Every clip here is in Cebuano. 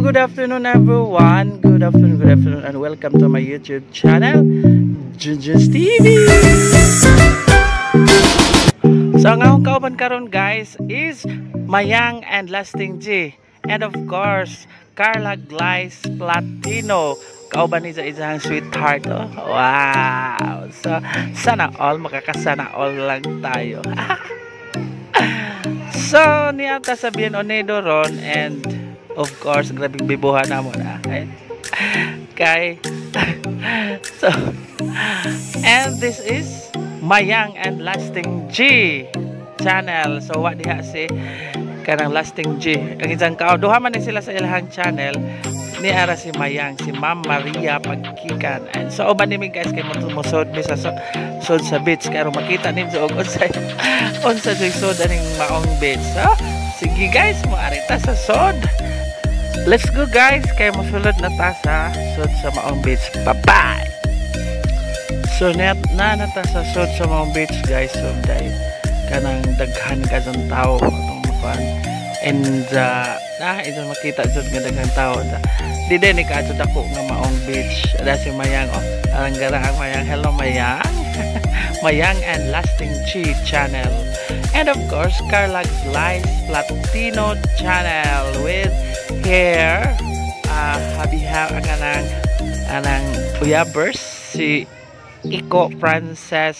Good afternoon, everyone. Good afternoon, and welcome to my YouTube channel, Junjun's TV. So, ang akong kauban karon, guys, is Mayang and Lasting G. And of course, Carla Glyce Platino. Kauban ni sa isang sweetheart. Oh. Wow! So, sana all, makakasana all lang tayo. So, niya ta sa Bien Unido ron and of course, grabing bibuha na mo na. Ay. Kay, so, and this is Mayang and Lasting G channel. So, wa diha si kanang Lasting G. Ang isang kao, duha man ni sila sa ilahang channel. Ni ara si Mayang, si Ma'am Maria Pagkikan. And so, uban ni, guys, kay mosod mi sa sod sa beach kay aron makita ninyo og unsa jud sod aning Maong Beach. So, sige guys, moari ta sa sod. Let's go, guys, kay mosulod na ta sa sod sa Maong Beach. Bye-bye. So net na na ta sa sod sa Maong Beach, guys. So dahil kanang daghan kayong tao atong makuan and na ito makita jud nga daghang tao. Di din ni kaadto dako nga Maong Beach. Ada si Mayang, oh. Arang gara ang Mayang. Hello, Mayang. Mayang and Lasting Chi channel. And of course, Carla Glyce Platino channel with hair habiha ang anang anang uyabers si Iko Frances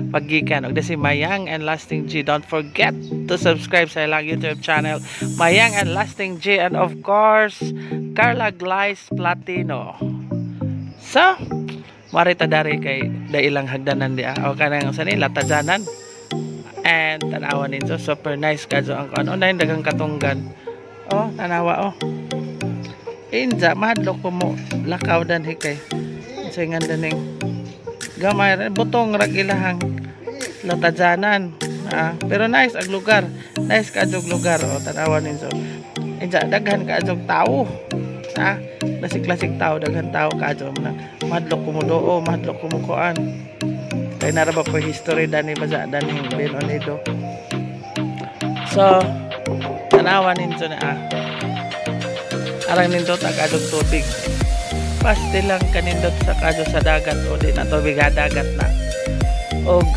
Pagikan ug si Mayang and Lasting G. Don't forget to subscribe sa ilang YouTube channel, Mayang and Lasting G, and of course Carla Glyce Platino. So, marita dari kay dailang hagdanan di o kanang sa nila tadyanan and tanawa ninyo, super nice kadyo ang ano na daghang katunggan. Oh, tanawa, oh. Inja mahadlok ko mo lakaw danhi kay sa nga daning gamay ra butong ra ilahang latadyanan. Ah, pero nice ang lugar. Nice kadyog lugar, oh, tanawa ninyo. Inja daghan kadyog tao. Ah, klasik-klasik tao, daghan tao kadyo na. Mahadlok ko mo doo, mahadlok ko mo kuan. Kay nara ba po history dani ba sa dani Bien Unido. So, tanawa ninyo na ah. Arang nindot ang kadog tubig. Paste lang kanindot sa kadyo sa dagat o di na tubig ha, dagat na. Og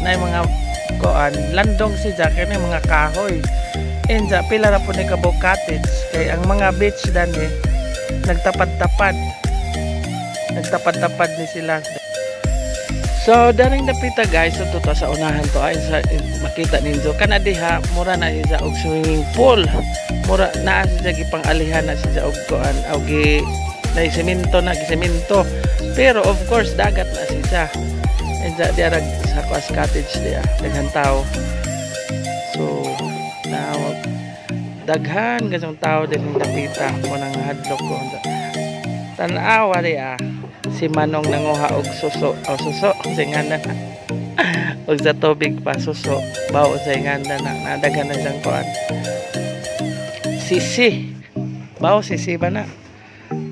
na mga kuan landong si Jack kay mga kahoy. Inja pila ra po ni ka cottage kay ang mga beach dani nagtapad-tapad. Nagtapad-tapad ni sila. So, daring dapita, guys, so to sa unahan to ay sa, makita ninyo kana diha mura na siya og swimming pool. Mura naa siya gipang-alihan na siya og kuan og gi na semento na gisemento. Pero of course dagat na siya. Inja diara sa kuas cottage diya daghan tao. So, now daghan kasong tao din dapita mo nang hadlok ko. Tan-awa diya si Manong nanguha og suso o suso sa nganda na og sa tubig pa suso bawo sa nganda na nadaghan na siyang kuan sisi bawo sisi ba na.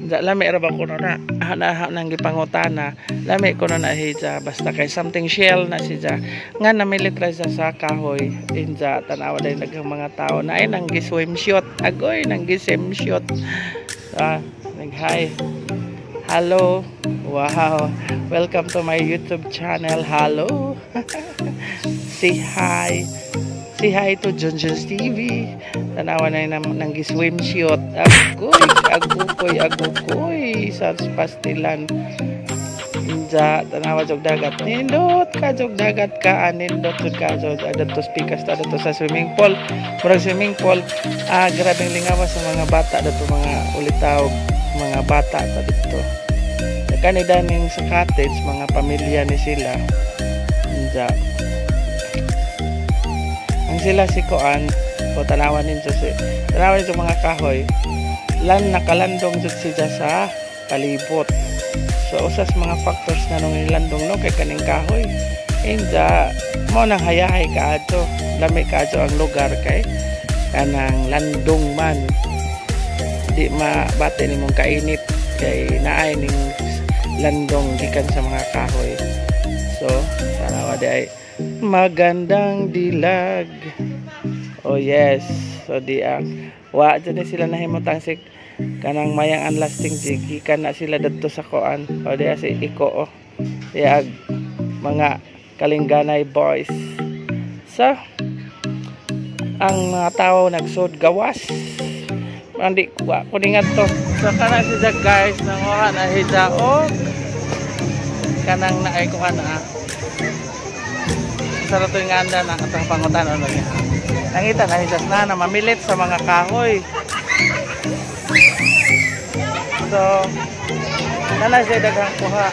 Da lami ra ba kuno na na nang gipangutana, lami kuno na siya, basta kay something shell na siya nga namilit ra siya sa kahoy. Inja tanawa dahil daghang mga tao na ay nang gi-swim shoot, agoy nang gi-swim shoot. Ah, nag hi, hello, wow, welcome to my YouTube channel. Hello, say hi, say hi to Junjun's TV. Tanawa na yung nang gi-swim shoot. Agoy, agukoy, agukoy sa pastilan. Inja tanawa jog dagat, nindot ka jog dagat ka, nindot jud ka jog adto speakers ta adto sa swimming pool, murag swimming pool. Ah, grabeng lingawa sa mga bata adto, mga ulitaw, mga bata ta dito kani daning sa cottage, mga pamilya ni sila. Inja ang sila si kuan o tanawan ninyo si tanawan ninyo mga kahoy lan nakalandong jud siya sa palibot. So usas mga factors na nung nilandong, no, kay kaning kahoy. Inja mo nang hayahay kaadto, lami kaadto ang lugar kay kanang landong man, di mabati nimong kainit kay naay ning landong gikan sa mga kahoy. So tanawa di ay magandang dilag. Oh yes, so di ang wa dyan ni sila nahimutang si Kanang mayang unlasting jig, gikan na sila dadto sa koan. O diya si Iko, oh. Diya mga Kalinganay boys. So, ang mga tao nagsud gawas. Andi kuha ko ni ngadto. So kana siya, guys, nanguha na siya og kanang naay kuha na ah. Sa rato yung anda na atong pangutan ano niya. Nangita na siya na na mamilit sa mga kahoy. So, nana siya daghang kuha.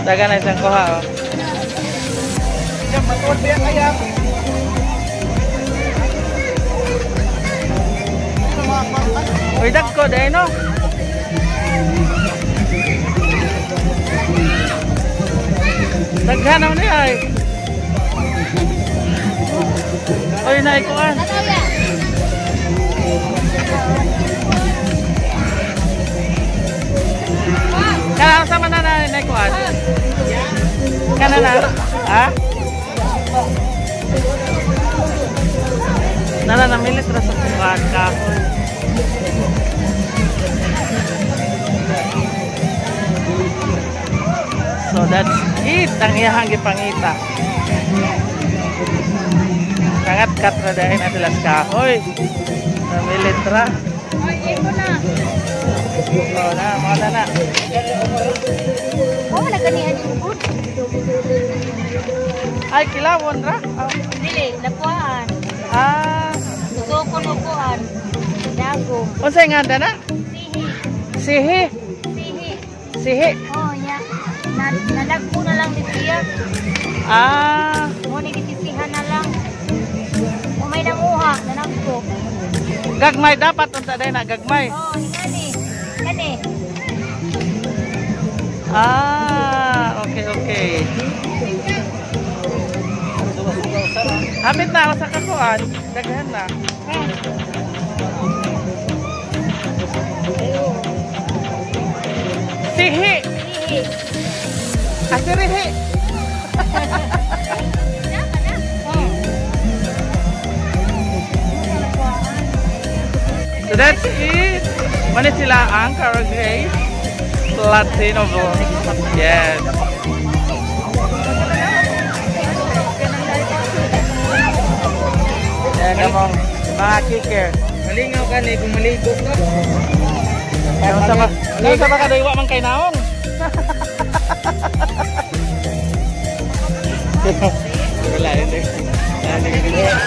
Dagan na isang kuha, oh. Uy, dagko, dahil no? Daghan naman niya ay. Uy, naikuan. Kana sama na na naikuan. Kana na. Ha? Nana namilit ra sa kuan kahoy. So that's it ang iyahang gipangita. Kangat-kat ra dahil na sila sa kahoy. Namilit ra. Ay, eko na. Oh, na, mga na. Oh, naganihan yung food. Ay, kilawon ra. Oh. Dili, lapuan. Ah, Susukon upuan. Dagom. Unsay nga na? Sihi. Sihi. Sihi. Sihi. Oh, ya. Na, nadagpo na lang dito siya. Ah, Mo ni gitisihan na lang. O may nanguha, nanagpo. Gagmay dapat unta day na gagmay. Oh, ni kani. Kani. Ah, okay. Hapit na ako sa kakuan. Daghan na. Sihi. Sihi. Asirihi. Na, kana. Oh. So that's it. Mani sila ang Cara Grace Latino Vlog. Yes. Yan namang mga kicker. Malingaw ka ni kung maligo ka. Yung sa yung sa baka daywa man kay naong. Wala hindi. Hindi.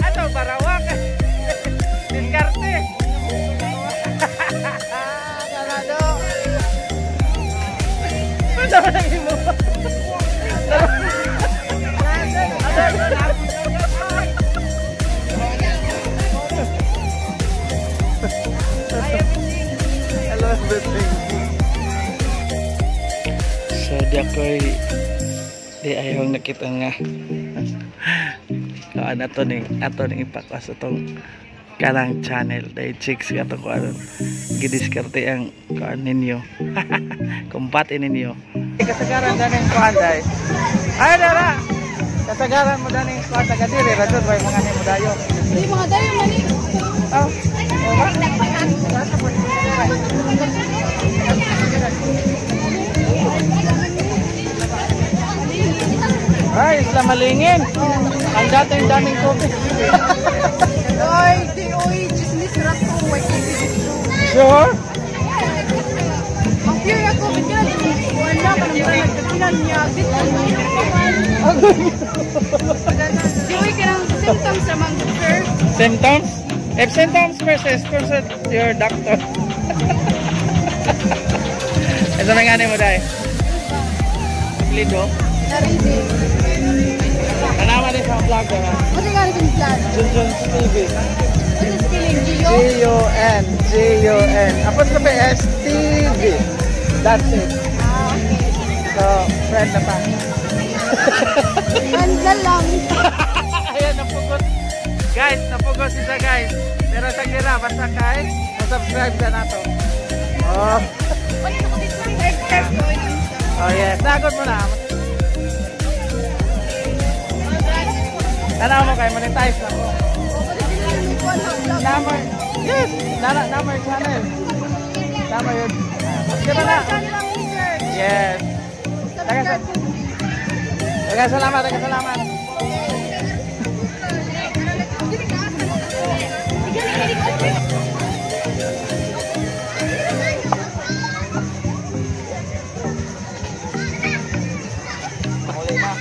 Ato barawak. Diskarte. Ganado. Ano ba nang imo? Hello everything. So di ako'y di ayaw nakita nga kaan ato ning ipakwas atong kanang channel dahil chicks ka to kuan gidiskarte ang kuan ninyo, kumbate ninyo. Kasagaran daning kuan day, ay dara, kasagaran mo daning kuan taga diri ra jud, way mga nimo dayon. Hindi mga dayon man eh. Oh, oh ba? Ay, isla malingin. Ang dating daming tubig. Ay, di oy, chismis ra ko, way kay. Sure? Ang fear ako, bigyan wala ka naman nagkakinan niya. Dito Di oy kanang symptoms ra man, sir. Symptoms? If symptoms persist, consult your doctor. Ito na nga mo dahil. Lido. Narindi. Kanama din sa vlog ha. Ano nga rin vlog? Junjun TV. What's the spelling? Gio? G-U-N. G-U-N. Apostrophe S TV. That's it. Ah, okay. So, friend na pa. Ganda lang. Ayan, napugot. Guys, napugot siya, guys. Pero sa kira, basta kay, subscribe na nato. Oh. Oh yes, sagot mo na. Tanaw mo kay monetize na ko. Number. Yes, nana number channel. Tama yun. Di ba na? Yes. Taga salamat, taga salamat. Huli na.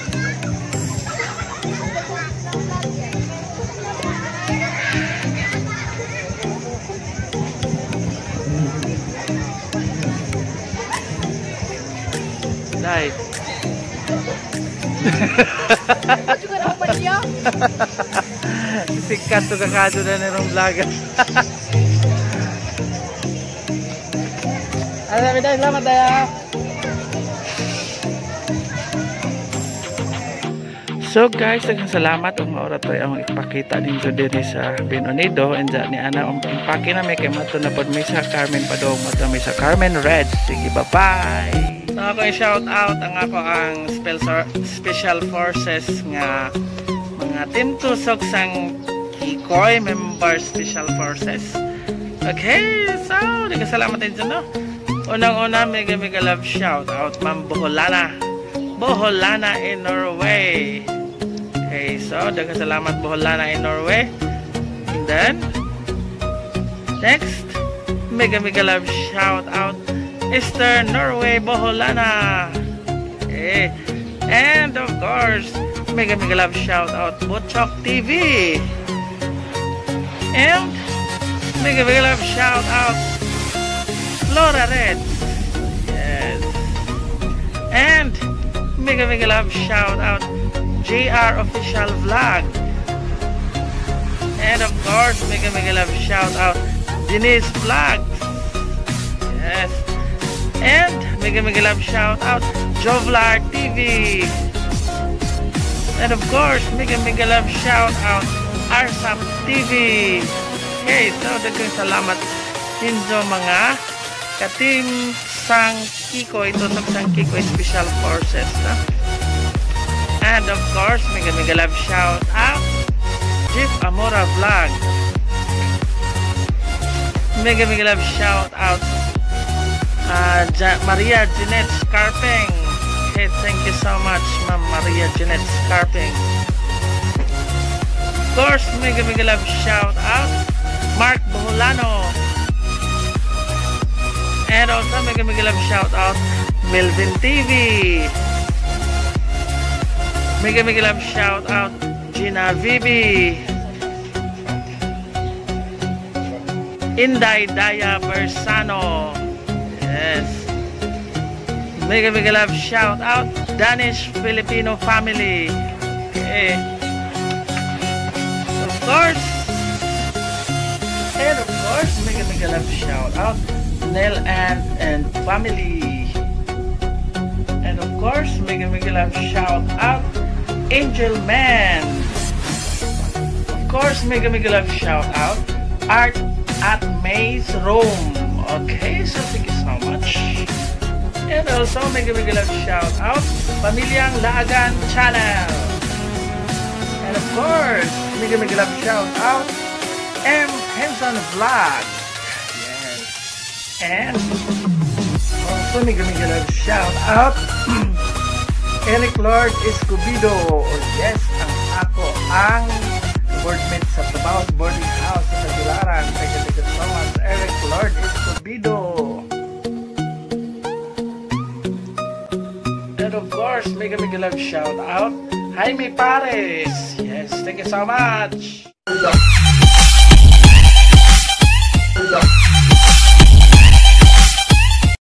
Dai. Juga na pa niya. Sikat to kakado na nirong vlogger. Ano sabi dai, salamat daya. So guys, daghang salamat ug maura toy ang ipakita ninyo diri sa Bien Unido and ni ana ang impake na may kay mato na pod may sa Carmen padong mato may sa Carmen Red. Sige, bye-bye. So ako i-shout out ang ako ang special forces nga mga team tusok sang Kikoy member special forces. Okay, so daghang salamat ninyo, no. Unang-una, mega mega love shout out Ma'am Boholana. Boholana in Norway. Okay, so daghang salamat Boholana in Norway. And then next, mega mega love shout out Esther Norway Boholana. Okay. And of course, mega mega love shout out Butchok TV. And mega mega love shout out Flora Red. Yes. And mega mega love shout out JR Official Vlog. And of course, mega mega love shout out Denise Vlogs. Yes. And mega mega love shout out Jovlar TV. And of course, mega mega love shout out Arsap TV. Okay, so daghang salamat ninyo, mga ka-team Sang Kiko, ito sa Sang Kiko Special Forces. No? And of course, mega mega love shout out Jeff Amora Vlog. Mega mega love shout out Maria Jeanette Scarping. Okay, thank you so much, Ma'am Maria Jeanette Scarping. Of course, mega mega love shout out Mark Boholano. And also, mega mega love shout out Melvin TV. Mega mega love shout out Gina Vivi. Inday Daya Bersano. Yes. Mega mega love shout out Danish Filipino family. Okay. Of course. And of course, mega mega love shout out Nel and family. And of course, mega mega love shout out Angel Man. Of course, mega mega love shout out Art at Maze Room. Okay, so thank you so much. And also, mega mega love shout out Pamilyang Laagan Channel. And of course, mega mega love shout out M. Henson Vlog. Yes. And also, mega mega love shout out Eric Lord Escobedo. Oh, yes, ang ako ang boardmate sa Tabaos Boarding House sa Tagbilaran. Thank you so much, Eric Lord Escobedo. And of course, mega mega love shout out Jaime Pares. Yes, thank you so much.